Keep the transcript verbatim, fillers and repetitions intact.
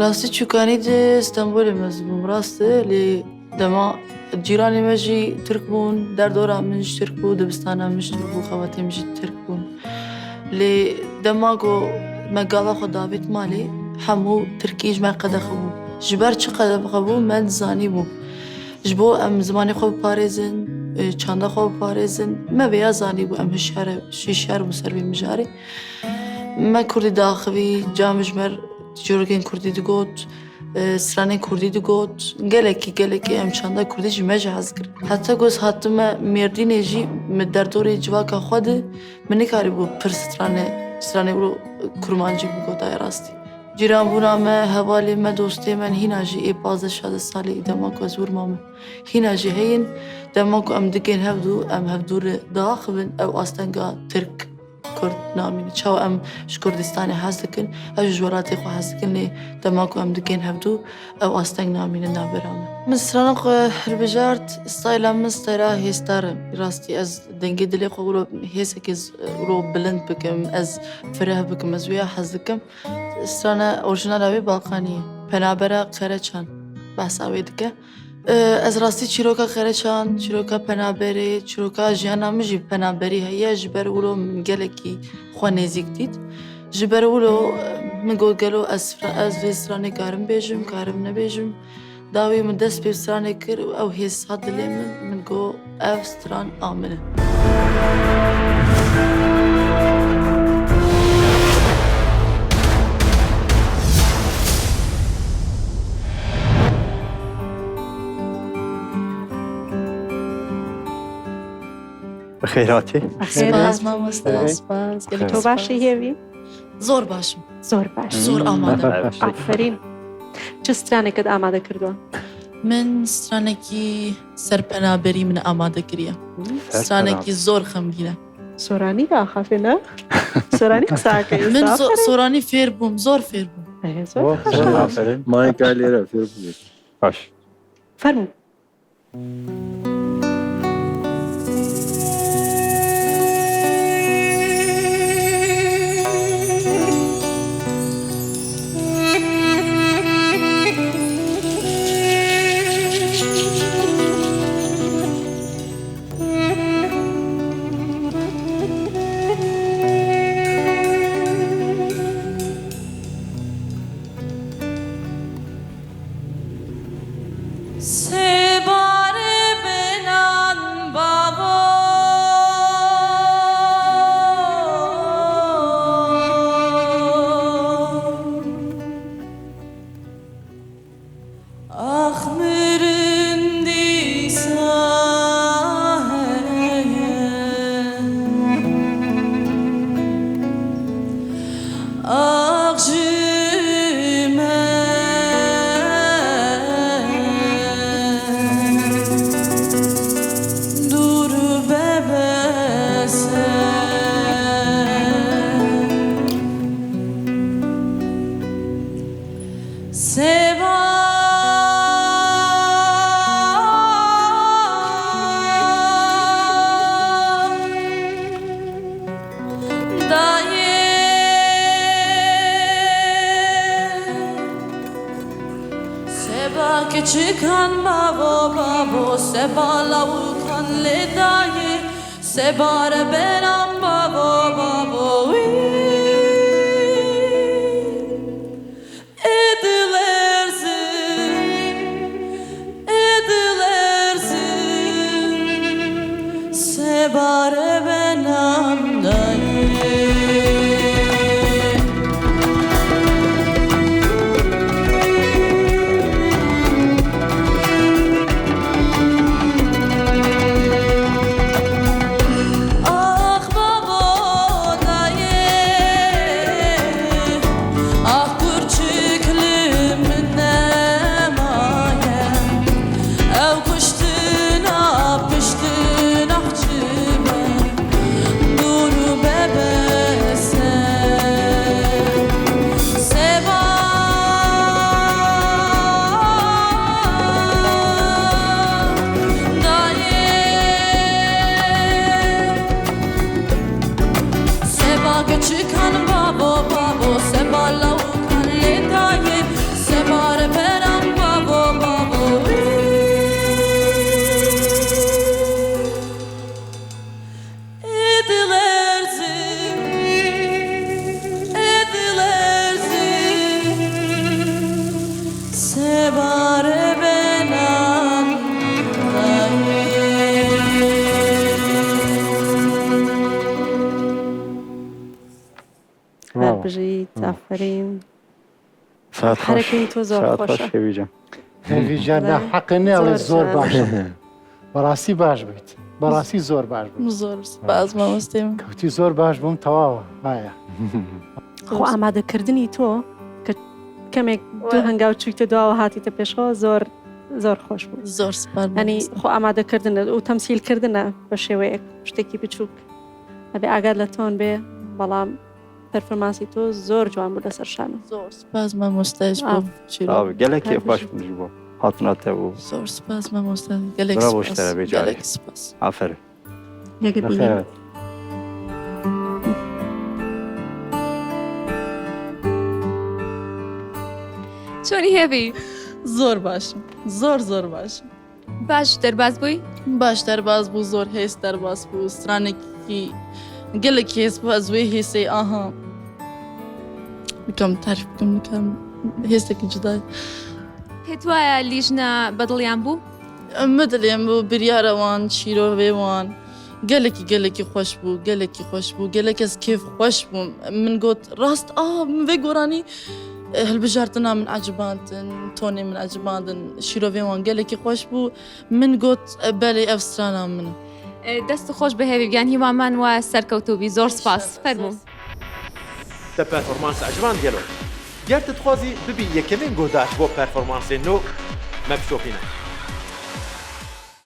Rastî çûkanî di Stenbolê me zî bûm, rast e, lê dema cîranê me jî Tirk bûn, derdora min jî Tirk bû, dibistana min jî Tirk bû, xebatê min jî Tirk bûn. Lê dema ku me gava xwe davêt malê, hemû Tirkî ji me qedexe bû. Ji ber çi qedexe bû, me dizanîbû. Ji bo em zimanê xwe biparêzin, e, çanda xwe biparêzin, me vêya zanîbû, em hişyar, hişyar bûn ser vê mijarê. Me Kurdî diaxivî, cem ji me re çîrokên Kurdî digot, e, stranên Kurdî digot. Gelekî, gelekî em çanda Kurdî ji me jî hez kirin. Heta ku ez hatime Mêrdînê jî min derdorê civaka xwe de, min nikarîbû pir strane, stranê wilo kurmancî bigotayê rastî. Cîranbûna me, hevalê me, dostê me hîna jî ê pazdeh şazdeh salê ê dema ku ez wir mame. Hîna jî heyin, dema ku em digên hevdû, em hevdû re diaxivin, ew astenga Tirk, Kurd namîne. Çawa em ji Kurdistanê hez dikin, ew jî ji welatê xwe hez dikin, lê dema ku em digên hevdû, ew asteng namîne navbera me. Min strana xwe hilbijart, stayla min stayla hêsdar e. Rastî ez dengê dilê xwe wilo hêsekê z-, wilo bilind bikim, ez fireh bikim, ez wêya hez dikim. Strana orîjinala wê Balkanî ye. Penabera Qereçan behsa wê dike. Ee, ez rastî çîroka Qereçan, çîroka Penaberê, çîroka jiyana min jî Penaberî heye, ji ber wilo min gelekî xwe nêzîk dît. Ji ber wilo, e, min got gelo ez fra-, ez vê stranê karim bêjim, karim nebêjim. Dawî min dest pê stranê kir û ew hês hat dilê min, min got ev stran a min e. Bi xêr hatî. Bi xêr hat. Spas, mamoste. Spas. Gelek spas. To baş î hêvî? Zor baş im. Zor baş. Zor amade. Aferîn. Çi stranekê amade kirdo? Min stranekî ser penaberî min amade kiriye. Stranekî zor xemgîn e. Soranî de axafê ne? Soranî qisa kir. Min zo-, soranî fêr bûm, zor fêr bûm. Ee, zor. Oh, zor. Aferîn. Mayê kalê re fêr bûm. Baş. Fermû. Sebare benan bavo. Ax mirin dîsa heye. Ax ji me dûr bebe ser. Seba dayê, seba keçikan bavo, bavo, seba lawukan lê dayê, seba reberan bavo, bavo, wî. Ê dilerzim, ê dilerzim, sebare benan dayê. Ax بژیت، Hı. ئافەرین. Saat xweş. Herekên to zor Saat xweş xweş e. Hevîcan. Hevîcan, ne, heqê ne, alê zor baş e. Bi rastî baş bûyt. Bi rastî zor baş bûyt. Zor spas mamostê min. Kewtî zor baş bûm, tewaw e. Haya. Xwe amadekirdinî to ke kemek du We- hengaw çûyte dua û hatîte pêş xwe zor zor xweş bû. Zor spas Yanî mamostê. Xwe amadekirdine û temsîlkirdine bi şêweyek tiştekî biçûk. Hebe agad le ton bê, belam performansî to zor ciwan bû li ser şano. Zor spas mamoste ji Ah. bo çîro. Abi gelek Her kêfxweş bijî. bûn ji bo hatina te û Zor spas mamoste. Gelek Bravo spas. ji te re bê carê. Gelek spas. Aferin. Yek Bi xêr. Çonî hebî? Zor baş im. Zor zor baş im. Baş derbas bûy? Baş derbas bû, zor hês derbas bû. Stranekî gelek hês bû, ez wê hêsê aha. Nikem tarif bikim, nikem hêsekî cuda ye. Pê tu waya lîjna bedilyan bû? Min dilê min bû, biryara wan, şîrovê wan. Gelekî, gelekî xweş bû, gelekî xweş bû, gelek ez kêf xweş bûm. Min got, rast, ah, min vê goranî, eh, hilbijartina min ecibandin, tonê min ecibandin, şîrovê wan gelekî xweş bû. Min got, eh, belê ev strana min e. E, dest xweş bi hevî biyan hîwa man wa serkewtû bî. Zor spas. Fermû. Te performans eciband gelo. Ger tu dixwazî bibî yekemîn guhdar ji bo performansên nû, me bişopîne.